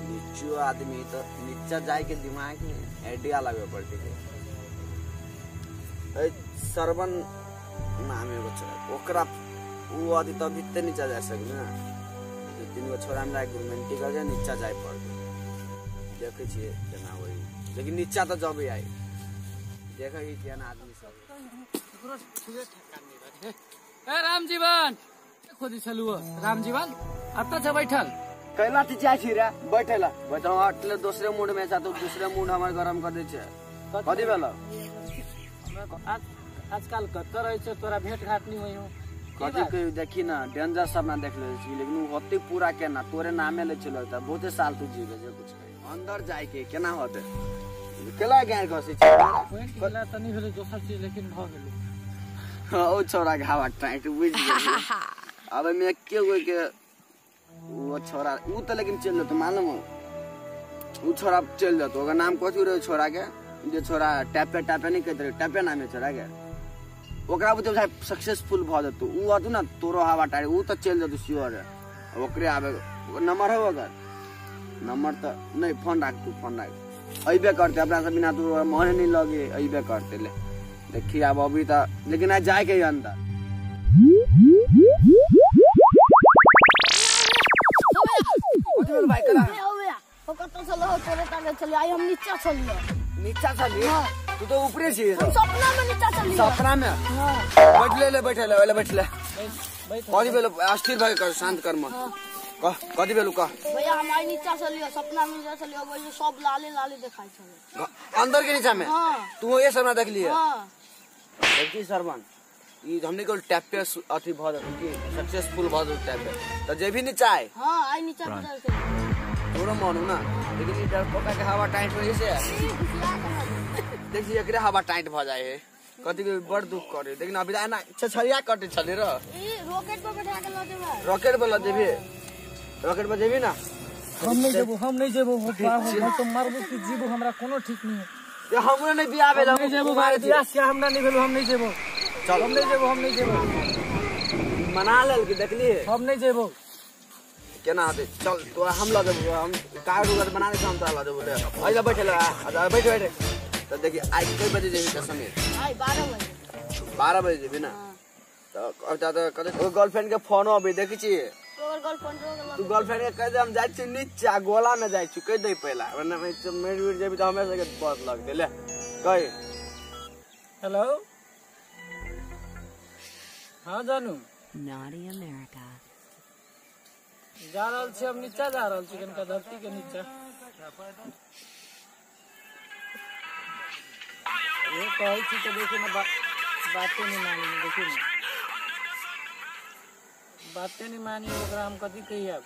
नीचो आदमी तो नीचा जाए के दिमाग में आइडिया लगे पड़ते है। सरवन नाम एगो छोरा ओकरा उ आदि तब इतने नीचा जा सके ना। दू तीन गो छोरा में एग्रीमेंट कर नीचा जाए पड़ते देखे छियै केना होई, लेकिन नीचा तो जबे आई देखे केना आदमी सब ए रामजीवन खोजी छलु रामजीवन अतऽ छ बैठल कैला चिचिया छी रे बैठेला बैठो अटले दूसरे मूड में छ तो दूसरे मूड हमर गरम कर दै छै। कथि भेल आजकल कतऽ रहै छै तोरा भेंट घाट नहीं होई हो कथि कहियो देखी ना डेंजर सब ना देख ले छी, लेकिन उ होते पूरा केना तोरे नामे ले चलो त बहुते साल तू जीवे जे कुछ अंदर जाय के केना होते केला गाय घसै छै केला त नहीं भेलै दोसर चीज लेकिन भ गेलै। ओ छोरा घावा टाइट बुझ गेलै। अब में के गो के वो छोरा उ त लेकिन चल जतो मालूम हो उ छोरा चल जतो। ओकर नाम कथि रहे छोरा के जे छोरा टैपे टैपे नहीं कहते रहे टैपे नाम है छोरा के ओकरा बुझे सक्सेसफुल भ जतो उ अतु ना तोरो हवा टाइट उ त चल जतो श्योर है। ओकरे आबे नंबर हो ओकर नंबर त नहीं फोन राख तू फोन राख अइबे करते अपना से बिना तू मन नहीं लगे अइबे करते ले देखी अब अभी त लेकिन आज जाए के अंदर भाई कला ओ कतौ से लहो तोरे ताके चली आई हम नीचा चलियो नीचा चली तू तो ऊपरे छी हम सपना में नीचा चली सपना में हां बैठ ले बैठ ले ले बैठ ले कथि भेलो अस्थिर भए कर शांत कर मन कह कथि भेलो कह भैया हम आई नीचा चलियो सपना में नीचा चलियो वही सब लाले लाले देखाई छले अंदर के नीचा में हां तू ये सपना देख लिए। हां देखी सरवन ई हमनी के टैप पे अथि भ जतो की सक्सेसफुल भ जतो टैप पे त जे भी नीचा आए। हां आई नीचा चल के तोरो मानू ना लेकिन ई डरपोका के हवा टाइट होई से देखी एकरे हवा टाइट भ जाए है कथि के बड़ दुख करे लेकिन अभी ना छछरिया कटे छले र ई रॉकेट पर बैठा के ल जेबे रॉकेट पर ल जेबे रॉकेट पर जेबी ना हम नहीं जेबो हम नहीं जेबो हम तो मरबो कि जीबो हमरा कोनो ठीक नहीं है। ये हमरा नहीं बियाह भेल हम नहीं जेबो भाई बियाह से हमरा नहीं भेल हम नहीं जेबो चल हम नहीं जेबो हम नहीं जेबो मना लेल कि देखली हम नहीं जेबो केना होते चल तोरा हम ल देबो हम कार उगर बना दे हम तोरा ल देबो ले अइला बैठ ले आ बैठ बैठ त देखी आई कई बजे जेबी त समीर आई 12 बजे 12 बजे जेबी ना त अब त कते ओ गर्लफ्रेंड के फोन अबे देखै छी तोर गर्लफ्रेंड तू गर्लफ्रेंड के कह दे हम जाय छी नीचा गोला में जाय छी कह दे पहला वरना मेर उड़ जेबी त हमरा सके बस लगते ले कह। हेलो हां जानू नॉटी अमेरिका जा रहल छी हम नीचा जा रहल छी कनका धरती के नीचा ये कहै छी त देखी ना बाते नहीं मानी देखी ना बाते नहीं मानी ओकरा हम कथी कही अब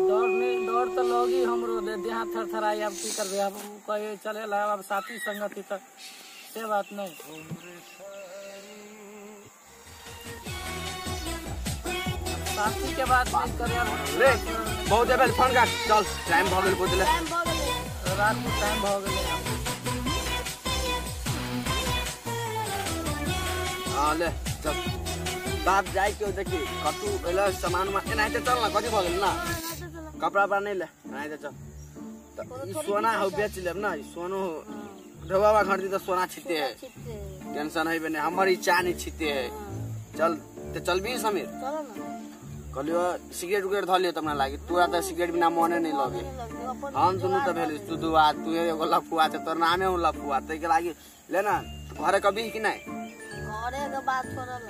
डर नहीं डर त लगी हमरो देह हाथ थरथराई अब की करबे अब कहे चले ला अब साथी संगति त से बात नहीं। साथी के बात नहीं करे अब ले बहुत भेल फोन काट चल टाइम भ गेल बोतले टाइम भ गेल रात में टाइम भ गेल। हां ले चल बाप जाय के देखी कतू एला सामान में एनाहिते चल ना कथि भ गेल ना कपड़ा उपड़ा नहीं ले एनाहिते चल त ई सोना हो बेच लेब ना ई सोनो ढोबाबा खरीदी त सोना छिते है टेंशन है बने हमर ई चाह नहीं छिते है चल त चलबी समीर चल ना कहलियो सिगरेट उगरेट धलियो त हमरा लागी तोरा त सिगरेट बिना मने नहीं लगे हम दुनू त भेल तू दुआ तू एगो लफुआ छ तोर नामे हो लफुआ तै के लागी ले ना घरे कभी कि नहीं घरे के बात छोड़ल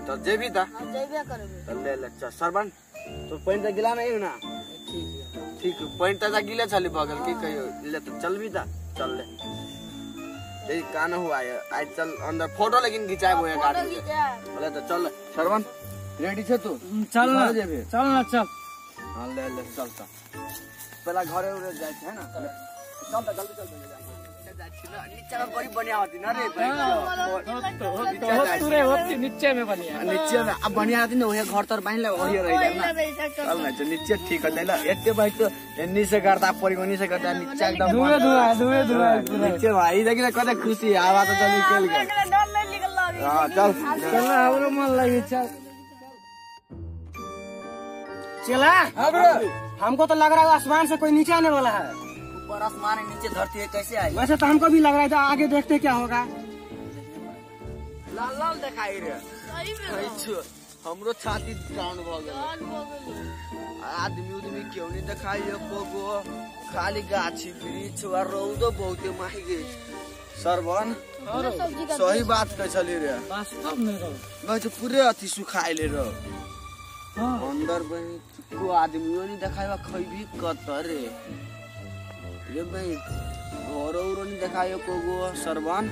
त जेबी त हां जेबे करबे त ले ले चल सरवन तो पानि त गिला नहीं ना ठीक पानि त गिले छली बगल की कहियो ले त चलबी त चल ले ये कान हुआ है आज चल अंदर फोटो लेकिन खिंचाए वो एक आदमी बोले तो चल सरवन रेडी छे तू चल ना चल ना चल हां ले ले चल त पहला घरे उरे जाय छै ना चल त जल्दी चल जाय छी ना नीचे में बड़ी बढ़िया होती ना रे तूरे होती नीचे में बढ़िया नीचे में अब बढ़िया होती ना ओहे घर तर बांध ले ओहे रह जाए ना चल ना चल नीचे ठीक हो जाइला एते भाई तो एन्नी से करता परी ओनी से करता नीचे एकदम धुए धुआ धुए धुआ नीचे भाई देखि ना कते खुशी आवा तो चल निकल गए डर नहीं निकल हां चल चल हमरो मन लगी चल। चला हमको तो लग रहा है आसमान से कोई नीचे आने वाला है। ऊपर आसमान है नीचे धरती है, कैसे आई? वैसे तो हमको भी लग रहा है, आगे देखते क्या होगा। लाल लाल दिखाई रे, हमरो छाती डाउन भ गेल। आदमी उदमी क्यों नहीं दिखाई एको, खाली गाछी वृक्ष और रौदो बहुते माही गई। सरवन सही बात कह चली रे, वास्तव में रहो तो पूरे अथी सुखाइले रहो। अंदर बही को आदमियों नहीं दिखाई, खैबी कत रे रे भाई, घर उरो नहीं दिखाई को गो। सरवन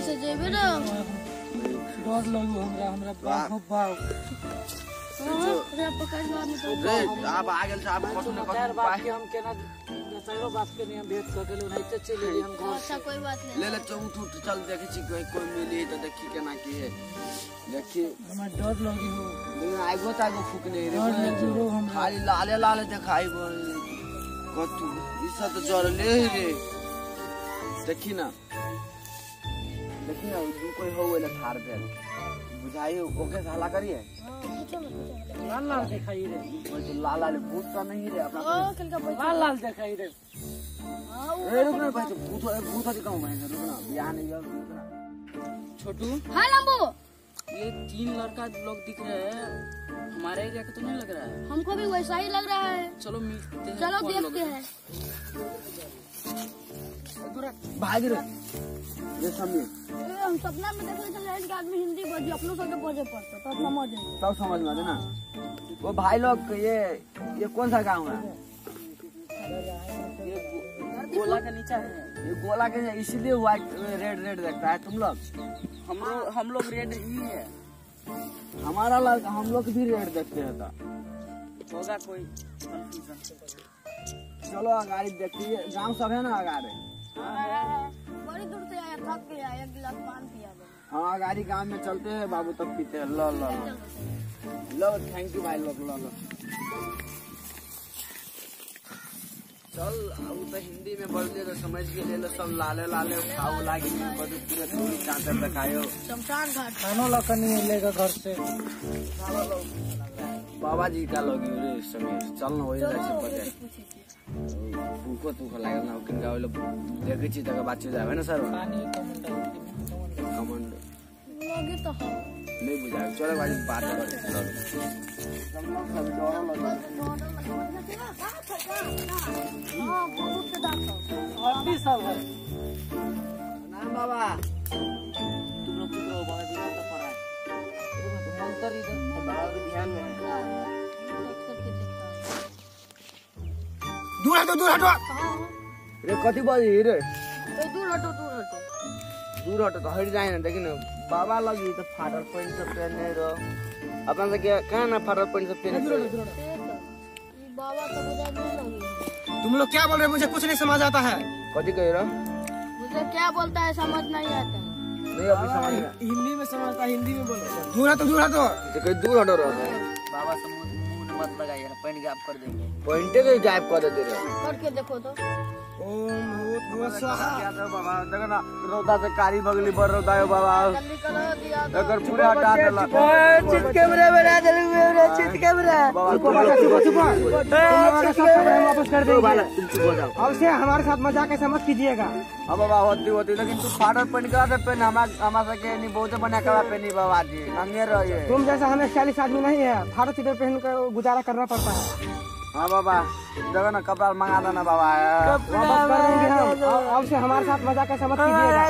से जेबे ना डर लगू हमरा, हमरा बाप बाप रे। अब आ गेल साहब, कथु न कथु बाप के हम केना चारो बाप के नहीं भेंट क गेल, ओनाहिते चलि गेली हम घर। अच्छा कोई बात नहीं, ले ले चल उठ उठ चल, देखै छी कोई कोई मिली त देखी केना की है। देखी हमरा डर लगी हो, लेकिन आगो तागो फुकने रे, खाली लाले लाले देखाई कथु, ई सब त जरले रे। देखी ना देखी ना दू कोई हो गेल ठार भेल बुझाई, ओके से हल्ला करिए। लाल लाल दिखाई रे, लाल लाल भूत तो नहीं रे अपना, लाल लाल दिखाई रे। ए रुक ना भाई, भूत भूत है कहूं मैं, रुक ना बियाह नहीं है, रुक ना। छोटू हां लंबू, ये 3 लड़का लोग दिख रहे हैं, हमारे एरिया का तो नहीं लग रहा है? हमको भी वैसा ही लग रहा है। चलो मिलते हैं, चलो देखते हैं। भाग रे ये समीर, हम सपना में देखले चले कि आदमी हिंदी बजे, अपनों सबके बजे पड़ता तब समझ तब समझ में आते ना। वो भाई लोग ये कौन सा गांव है? ये गोला के नीचा है, ये गोला के इसीलिए व्हाइट रेड रेड देखता है तुम लोग। हम लोग रेड ही है हमारा, हम लोग भी रेड देखते हैं तो होगा कोई कंफ्यूजन। चलो अगाड़ी देखिए, गाँव सब है ना अगाड़ी? बड़ी दूर से आया, थक गया, एक गिलास पानी पिया दो। हाँ अगाड़ी गांव में चलते हैं बाबू, तब पीते हैं। लो लो लो, thank you भाई लोग, लो लो चल। अब तो हिंदी में बोल तो समझ के ले लो, सब लाले लाले खाओ लागी पूरे थोड़ी चादर दिखायो। शमशान घाट खानो लकनी लेगा घर से बाबा जी का लगी रे समीर, चल ना वही जाए पते फूको तुको लागल ना किनका ओइलो देखै छी तकर बाद चल जाबे ना सर। पानी कमंडल कमंडल लगे तो हो नहीं बुझाए, चलो भाई बात कर चलो। सब डर लगे हां बहुत के दांत और भी सब है ना बाबा। तुम लोग चुप रहो, बाबा जी तो पड़ा है मंत्र इधर बाबा के ध्यान में है। दूर हटो दूर हटो रे, कथी बजी रे? दूर हटो दूर हटो दूर हटो तो हट जाए ना। देखी ना बाबा लगी तो फाटल पैंट सब पहने रहो, अपना से क्या ना फाटल पैंट सब पहने। बाबा तो बुझा नहीं लगी। तुम लोग क्या बोल रहे हो, मुझे कुछ नहीं समझ आता है। कथी कह रहो? मुझे क्या बोलता है समझ नहीं आता है। नहीं अभी समझ में हिंदी में समझता है, हिंदी में बोलो। दूर हटो दूर हटो तो दूर हटो रहो। बाबा से मुंह मत लगाइए, पैंट गायब कर देंगे। पैंटे के गायब कर देते रे, करके देखो तो। ओम भूत भुव स्वाहा। क्या तो बाबा देखो ना रौदा से कारी बगली पर रौदा है बाबा, जल्दी करो दिया दो अगर पूरा हटा देला। चित कैमरा बना दे मेरा, चित कैमरा बाबा चुप चुप, वापस कर देंगे। तुम चुप हो जाओ, अब से हमारे साथ मजाक ऐसा मत कीजिएगा। अब बाबा होती होती, लेकिन तू फाटल पैंट करा से पहन, हमारा के नहीं बहुत बना करा पहनी बाबा जी नंगे रहिए। तुम जैसा हमें 40 आदमी नहीं है, फाटल चीटर पहन कर गुजारा करना पड़ता है। हाँ बाबा देखो ना कपड़ा मंगा देना बाबा, वापस कर देंगे हम। अब से हमारे साथ मजाक ऐसा मत कीजिएगा।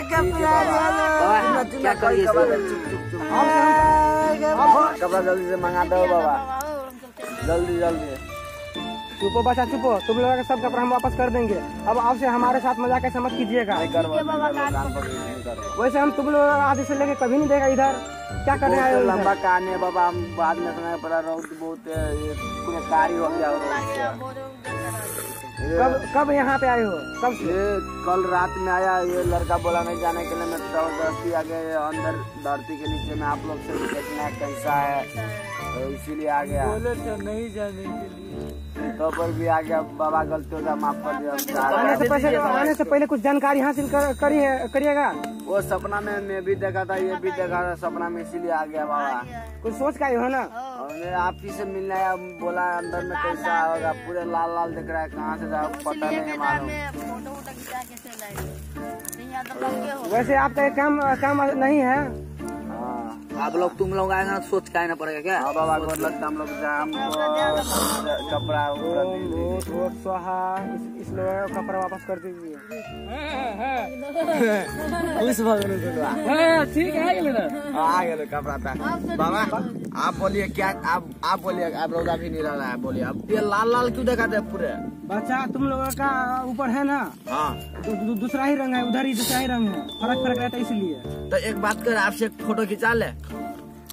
क्या करिए, चुप चुप चुप, कपड़ा जल्दी से मंगा दो बाबा, जल्दी जल्दी। चुपो बच्चा चुपो, तुम लोगों का सब कपड़ा हम वापस कर देंगे। अब आपसे हमारे साथ मजाक ऐसा मत कीजिएगा। वैसे हम तुम लोग आधे से लेके कभी नहीं देगा इधर, क्या करने आए हो? लंबा कहानी है बाबा, हम बाद में सुनाए पड़ा। रौद बहुत है, पूरा कारी हो गया। कब कब यहाँ पे आए हो? कब से? ये कल रात में आया, ये लड़का बोला नहीं जाने के लिए, मैं जबरदस्ती आ गया अंदर धरती के नीचे में। आप लोग से देखना कैसा है तो इसीलिए आ गया। बोले थे नहीं जाने के लिए तो पर भी आ गया बाबा, गलती हो गया माफ कर दिया। आने से पहले कुछ जानकारी हासिल करिएगा। वो सपना में मैं भी देखा था, ये भी देखा था सपना में, इसीलिए आ गया बाबा। कुछ सोच का ही हो ना? हमने आप ही से मिलना है, बोला अंदर में कैसा होगा, पूरे लाल लाल दिख रहा है, कहाँ से जाओ पता नहीं मालूम। वैसे आपका एक काम काम नहीं है। आप लोग तुम लोग आएगा ना सोच के आना पड़ेगा क्या? हाँ बाबा गोर लगता हम लोग जाम कपड़ा स्वाहा इस लोगों का कपड़ा वापस कर दीजिए। खुश भऽ ठीक है आ गेल कपड़ा था। बाबा आप बोलिए क्या आप बोलिए, आप रोजा भी नहीं रह रहा है, बोलिए अब ये लाल लाल क्यों दिखाते हैं पूरे? बच्चा तुम लोगों का ऊपर है ना, हाँ दूसरा ही रंग है, उधर ही दूसरा ही रंग है, फर्क फर्क रहता है इसलिए। तो एक बात कर, आपसे फोटो खिंचा ले।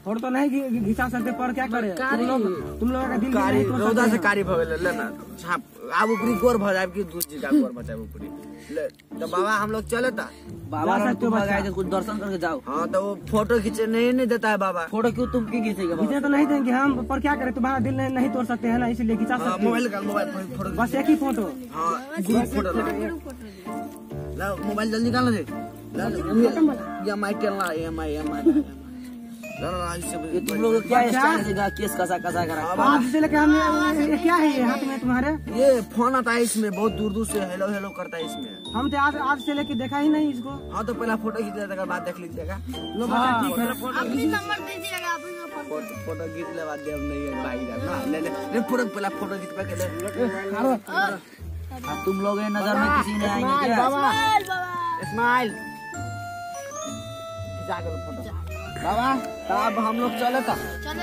फोटो तो नहीं घिंचा सकते पर क्या करे, तुम लोगों का दिल कारी रौदा से कारी भऽ गेलै लेना छाप आब ऊपरी गोर भऽ जाए कि दूसरी का गोर बचाए ऊपरी ले। तो बाबा हम लोग चले था बाबा, तुम कुछ दर्शन करके जाओ। हाँ तो वो फोटो खींचे नहीं देता है बाबा। फोटो क्यों तुम क्यों खींचेगा? खींचे तो नहीं देंगे हम, पर क्या करे तुम्हारा दिल नहीं तोड़ सकते है ना, इसलिए खिंचा सकते। मोबाइल का मोबाइल फोटो बस एक ही फोटो। हाँ ग्रुप फोटो मोबाइल जल्दी निकाल दे। ये तुम लोग क्या स्टाइल है, केस कसा कसा करा से लेके हम ये क्या है ये हाथ में तुम्हारे? ये फोन आता है इसमें, बहुत दूर दूर से हेलो हेलो करता है इसमें। हम तो आज आज से लेके देखा ही नहीं इसको। हाँ तो पहला फोटो खींच लेता, बाद देख लीजिएगा। लो बच्चा ठीक है, अपनी नंबर दीजिएगा, अपनी फोटो खींच ले बाद हम नहीं है भाई ना ले ले फोटो, पहला फोटो खींच के ले। तुम लोग नजर में किसी ने आएंगे क्या? बाबा स्माइल जागल फोटो बाबा। तब हम लोग चले था।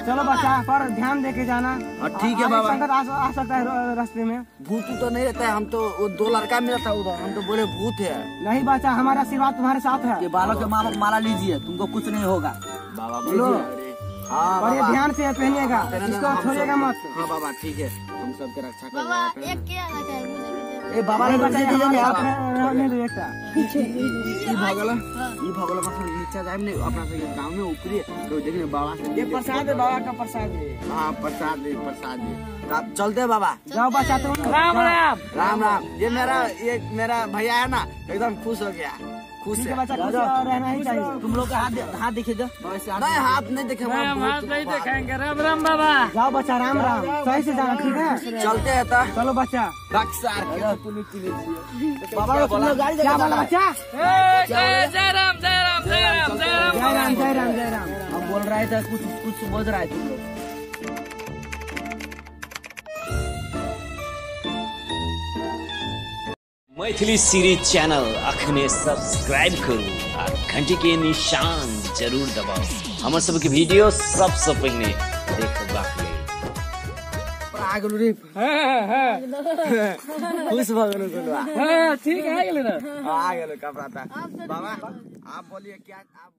चलो बच्चा पर ध्यान दे के जाना। ठीक है बाबा। संकट आ सकता है रास्ते में। भूत तो नहीं रहता है, हम तो वो दो लड़का मिला था उधर, हम तो बोले भूत है। नहीं बच्चा हमारा आशीर्वाद तुम्हारे साथ है। ये बालक के माँ माला लीजिए, तुमको कुछ नहीं होगा बाबा। बोलो हाँ और ये ध्यान से पहनिएगा, इसको छोड़िएगा मत। हाँ बाबा ठीक है, हम सबके रक्षा कर। ए बाबा ने नीचा जाए नहीं अपना सब गाँव में ऊपरी तो देखिए बाबा से ये प्रसाद है, बाबा का प्रसाद है। हाँ प्रसाद है, प्रसाद है। आप चलते बाबा। जाओ बच्चा तुम। राम राम राम राम। ये मेरा भैया है ना, एकदम खुश हो गया। खुश है बच्चा, खुश रहना ही चाहिए। तुम लोग का हाथ दिखे दो। नहीं हाथ नहीं देखे, हाथ नहीं दिखाएंगे। राम राम बाबा। जाओ बच्चा राम राम, सही से जाना ठीक है। चलते हैं तो चलो बच्चा। बाबा क्या बोला बच्चा? जय राम जय राम जय राम जय राम जय राम जय राम। हम बोल रहे थे कुछ कुछ बोल रहा है तुम लोग। मैथिली सीरीज चैनल अखने सब्सक्राइब करू आ घंटी के निशान जरूर दबाउ हमर सबके वीडियो सबसे पहिने देखबाक लेल। खुश भऽ गेलौ गोलुआ। हां ठीक आ गेलै ना, आ गेलै कपड़ा। बाबा आप बोलिए क्या आप